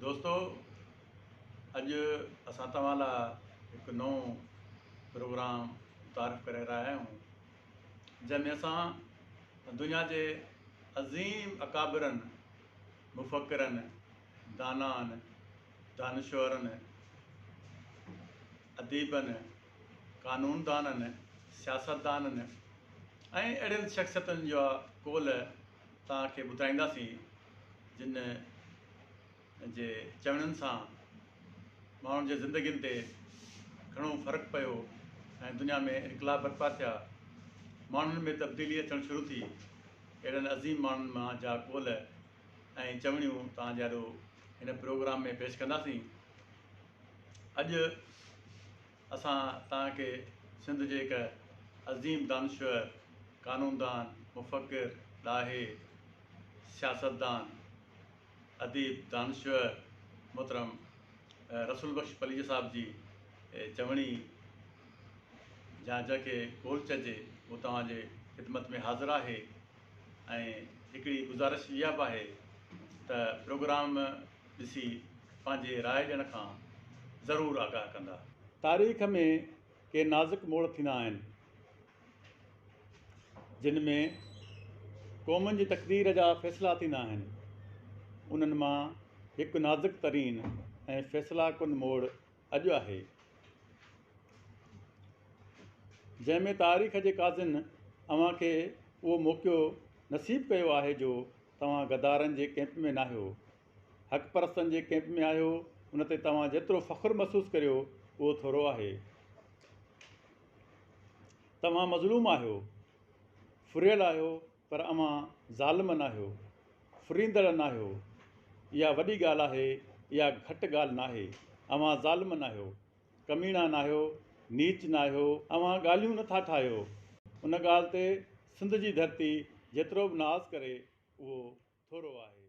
دوستو اڄ اسان توهان لاء هڪ نئون پروگرام متعارف ڪري رهيا آهيون جنهن ۾ اسان دنيا جي عظيم اڪابرن، مفڪرن، دانائن، دانشورن، اديبن، قانوندانن، سياستدانن ۽ اهڙين شخصيتن جا قول توهان کي ٻڌائينداسين جن جي چوڻين سان ماڻهن جي زندگين تي گهڻو فرق پيو ۽ دنيا ۾ انقلاب برپا ٿيا، ماڻهن ۾ تبديلي اچڻ شروع ٿي. اهڙن عظيم ماڻهن مان جا قول ۽ چوڻيون توهان جي آڏو هن پروگرام ۾ پيش ڪنداسين. اڄ اسان توهان کي سنڌ جي هڪ عظيم دانشور، قانوندان، مفڪر، ڏاهي، سياستدان، اديب، دانشور محترم رسول بخش پليجي صاحب جي چوڻي يا جنهن کي قول چئجي اهو توهان جي خدمت ۾ حاضر آهي ۽ هڪڙي گذارش اها به آهي ته پروگرام ڏسي پنهنجي راء ڏيڻ کان ضرور آگاهه ڪندا. تاريخ ۾ ڪي نازڪ موڙ ٿيندا آهن، جن ۾ قومن جي تقدير جا فيصلا ٿيندا آهن. انهن مان هڪ نازڪ ترين ۽ فيصلا ڪن موڙ اڄ آهي، جنهن ۾ تاريخ جي قاضين اوهان کي اهو موقعو نصيب ڪيو آهي جو توهان غدارن جي ڪئمپ ۾ ناهيو، حق پرستن جي ڪئمپ ۾ آهيو، ان تي توهان جيترو فخر محسوس ڪريو اهو ٿورو آهي. توهان مظلوم آهيو، ڦريل آهيو پر اوهان ظالم ناهيو، ڦريندڙ ناهيو. اها وڏي ڳالهه آهي، اها گهٽ ڳالهه ناهي. اوهان ظالم ناهيو، ڪميڻا ناهيو، نيچ ناهيو، اوهان ڳالهيون نه ٿا ٺاهيو. ان ڳالهه تي سنڌ جي ڌرتي جيترو به ناز ڪري اهو ٿورو آهي.